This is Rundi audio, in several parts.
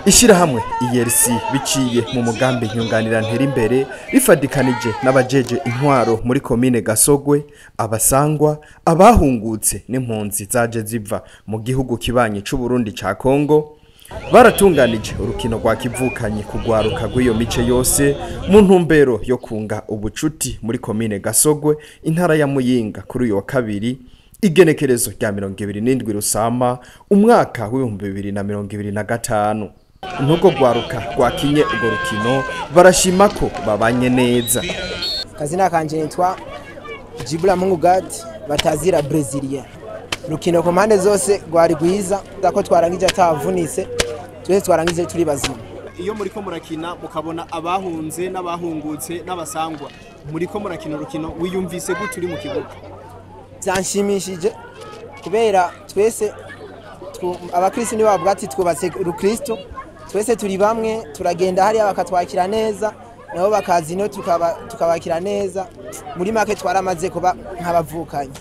Ishirahamwe IRC biciye mu mugambi nyunganira ntera imbere rifadikanije n'abajeje intwaro muri komine Gasogwe, abasangwa, abahungutse n'impunzi zaje ziva mu gihugu kibanyi c'u Burundi ca Kongo, baratunganije urukino rwa kivukanye kugwaruka rw'iyo mice yose mu ntumbero yo kunga ubucuti muri komine Gasogwe, intara ya Muyinga, kuri uyu wa kabiri igenekerezo rya 27 Rusama umwaka w'2025. Nubwo rwaruka rwakinye urwo rukino, barashima ko babanye neza. Kazina kanje nitwa Jibula Mungu Gad batazira Brazilien. Rukino ku mpande zose rwari rwiza, ko twarangije atavunitse, twese twarangije turi bazima. Iyo muriko murakina mukabona abahunze n'abahungutse n'abasangwa, muriko murakina urukino, wiyumvise gute uri mu kibuga? Byanshimishije kubera twese abakristo ni bavuga ati twubatse urukristo, twese turi bamwe, turagenda hariya bakatwakira neza, nabo bakaza ino tukabakira neza. Muri make twaramaze kuba nk'abavukanye.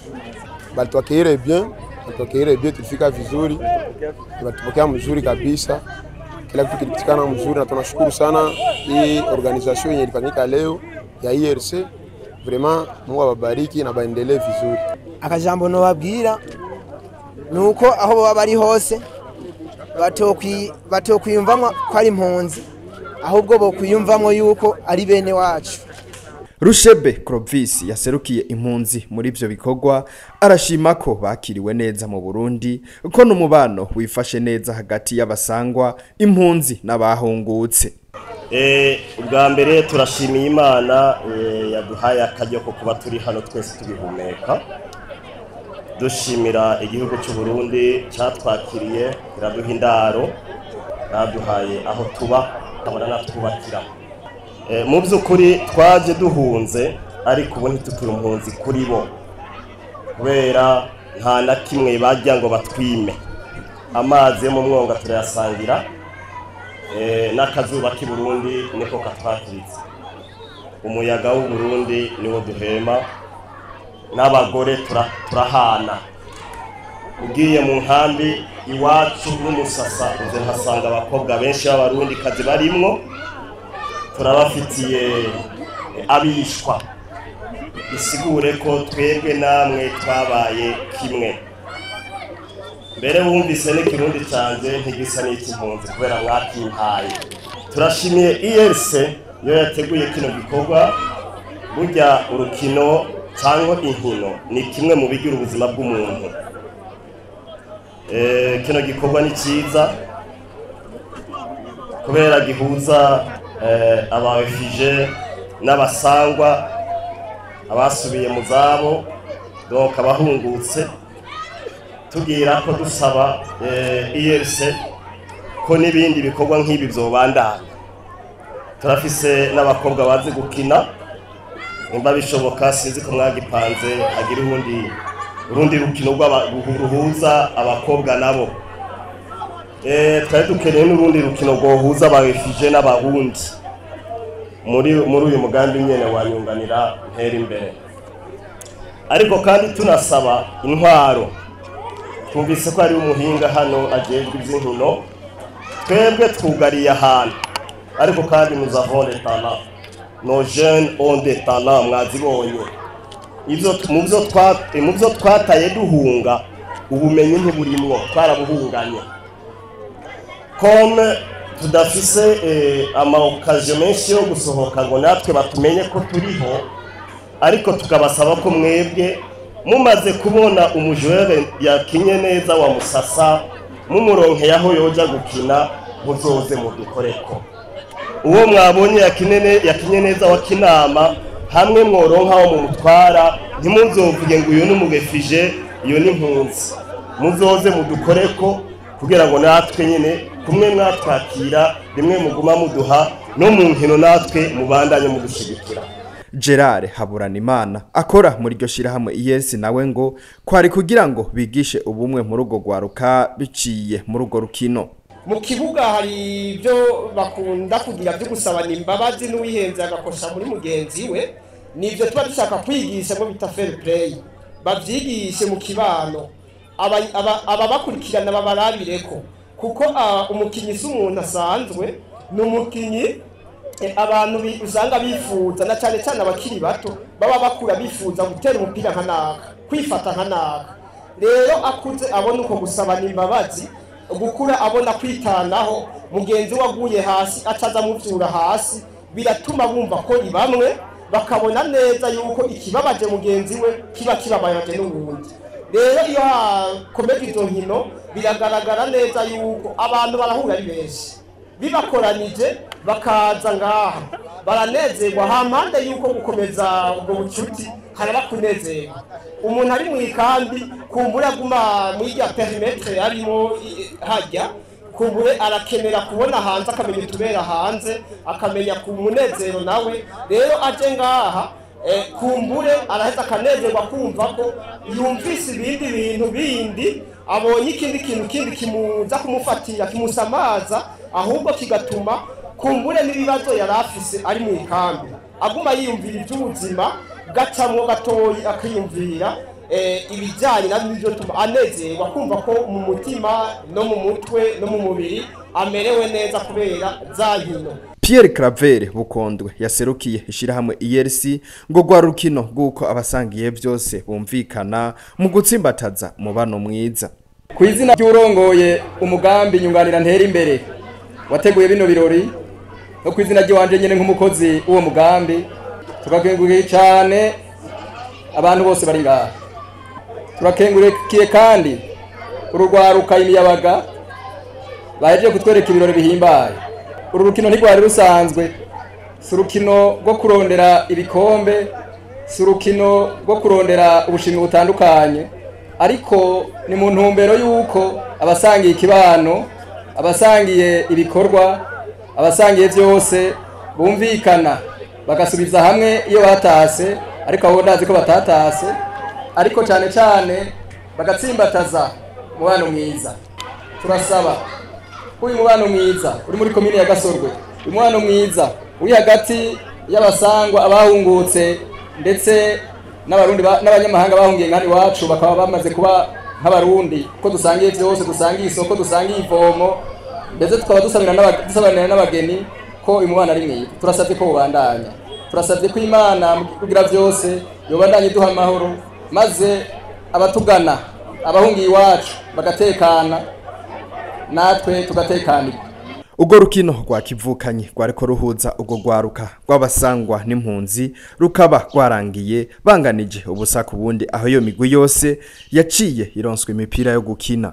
Balitwakire bien, balitwakire bien, tulifika vizuri, batupokea mzuri kabisa, kila kitu kilipatikana mzuri, na tunashukuru sana hii organisation yenye ilifanyika leo ya IRC. Vraiment Mungu awabariki na baendelee vizuri. Akajambo nobabwira nuko aho baba bari hose batokwiyumvamwo ko ari impunzi, ahubwo bo kwiyumvamwo yuko ari bene wacu. Rushebe Clovis yaserukiye impunzi muri ivyo bikorwa arashima ko bakiriwe neza mu Burundi, ko n'umubano wifashe neza hagati y'abasangwa, impunzi n'abahungutse. Ubwa mbere turashimiye Imana yaduhaye akaryo ko kuba turi hano twese tubihumeka. Dushimira igihugu cy'u Burundi cyatwakiriye, kiraduha indaro, baduhaye aho tuba, baranatwubakira. Mu by'ukuri twaje duhunze, ariko ubu ntitukiri impunzi kuri bo, kubera nta na kimwe bajya ngo batwime. Amazi yo mu mwonga turayasangira, n'akazuba k'i Burundi niko katwakiritse, umuyaga w'u Burundi niwo duhema, n'abagore turahana. Ugiye mu nkambi iwacu n'umusasa uze nkasanga abakobwa benshi b'abarundi kazi barimwo, turabafitiye abishwa, bisigure ko twebwe namwe twabaye kimwe. Mbere wumvise n'ikirundi canje ntigisa n'icy'impunzi kubera mwakimpaye. Turashimiye IRC yo yateguye kino gikorwa. Burya urukino cyangwa inkino ni kimwe mu bigira ubuzima bw'umuntu. Kino gikorwa ni cyiza kubera gihuza aba réfugiés n'abasangwa, abasubiye mu zabo, donc abahungutse. Tugira ko dusaba IRC ko n'ibindi bikorwa nk'ibi byobandanya. Turafise n'abakobwa bazi gukina, nimba bishoboka sinzi ko mwagipanze hagira urundi rukino ruhuza abakobwa nabo. Twari dukeneye n'urundi rukino rwohuza aba réfugiés n'abarundi muri uyu mugambi nyene wa nyunganira ntera imbere. Ariko kandi tunasaba intwaro, twumvise ko ari umuhinga hano ajejwe ivy'inkino, twebwe twugariye ahantu, ariko kandi nous avons les talents, nos jeunes ont des talents, mwazibonye. Ivyo mu byo twataye duhunga, ubumenyi ntiburimwo, twarabuhunganye. Comme tudafise ama occasion menshi yo gusohoka ngo natwe batumenye ko turiho, ariko tukabasaba ko mwebwe mumaze kubona umu joueur yakinye neza wa Musasa, mumuronkeye aho yoja gukina, muzoze mudukoreko. Uwo mwabonye yakinye neza wa Kinama, hamwe mworonka wo mumutwara, ntimuzovuge ngo uyu ni umu réfugié, iyo ni impunzi. Muzoze mudukoreko kugira ngo natwe nyine kumwe mwatwakira rimwe muguma muduha no mu nkino, natwe mubandanye mudushigikira. Gerard Haburanimana akora muri iryo shirahamwe IRC nawe ngo kwari kugira ngo bigishe ubumwe muri urwo rwaruka biciye muri urwo rukino. Mu kibuga hari ibyo bakunda kugira byo gusabana imbabazi, n'uwihenze agakosha muri mugenzi we. Nibyo tuba dushaka kwigisha ngo bita fair play, babyigishe mu kibano, ababakurikirana babarabireko. Kuko umukinyi si umuntu asanzwe, ni umukinyi abantu usanga bifuza, na cyane cyane abakiri bato baba bakura bifuza gutera umupira nka naka, kwifata nka naka. Rero akuze abona uko gusabana imbabazi, gukura abona kwitanaho, mugenzi we aguye hasi ataza amuvyura hasi, biratuma bumva ko ni bamwe, bakabona neza yuko ikibabaje mugenzi we kiba kibabaje n'uwundi. Rero iyo hakomeje izo nkino biragaragara neza yuko abantu barahura ari benshi, bibakoranije bakaza ngaha baranezerwa. Hampande yuko gukomeza ubwo bucuti haraba kunezerwa. Umuntu ari mu ikambi kumbura aguma muri rya perimetre arimo hajya, kumbure arakenera kubona hanze, akamenya utubera hanze, akamenya ku munezero nawe. Rero aje ngaha kumbure araheza akanezerwa kumva ko yumvise ibindi bintu bindi, abonye ikindi kintu kindi kimuza kumufatira, kimusamaza, ahubwo kigatuma kumbure n'ibibazo yari afise ari mu ikambi aguma yiyumvira iby'ubuzima gacamwo gatoyi, akiyumvira ibijyanye nabyo bituma anezerwa, kumva ko mu mutima no mu mutwe no mu mubiri amerewe neza kubera za nkino. Pierre Claver Bukondwe yaserukiye ishirahamwe IRC ngo rwa rukino rw'uko abasangiye byose bumvikana mu gutsimbataza umubano mwiza. Ku izina ry'urongoye umugambi nyunganira ntera imbere wateguye bino birori, no ku izina ry'iwanje nyene nk'umukozi w'uwo mugambi, turakenguriye cyane abantu bose bari ngaha. Turakenguriye kandi urugwaruka imiyabaga bahejeje kutwereka ibirori bihimbaye. Uru rukino ntirwari rusanzwe, si urukino rwo kurondera ibikombe, si urukino rwo kurondera ubushimwe butandukanye, ariko ni mu ntumbero y'uko abasangiye ikibano, abasangiye ibikorwa, abasangiye byose bumvikana bagasubiza hamwe iyo batase, ariko abo ndazi ko batatase, ariko cyane cyane bagatsimbataza umubano mwiza. Turasaba ko uyu mubano mwiza uri muri komine ya Gasorwe, uyu mubano mwiza uri hagati y'abasangwa abahungutse ndetse n'abarundi n'abanyamahanga bahungiye nkani iwacu bakaba bamaze kuba nk'abarundi, ko dusangiye byose, dusangiye isoko, dusangiye ivomo, ndetse tukaba dusabanira n'abageni ko uyu mubano ari mwiza. Turasabye ko ubandanya, turasabye ko Imana kugira byose yobandanye iduha amahoro, maze abatugana abahungiye iwacu bagatekana, natwe tugatekanirwa. Urwo rukino rwa kivukanyi rwariko ruhuza urwo rwaruka rw'abasangwa n'impunzi rukaba rwarangiye banganije ubusa ku bundi, aho iyo migwi yose yaciye ironswa imipira yo gukina.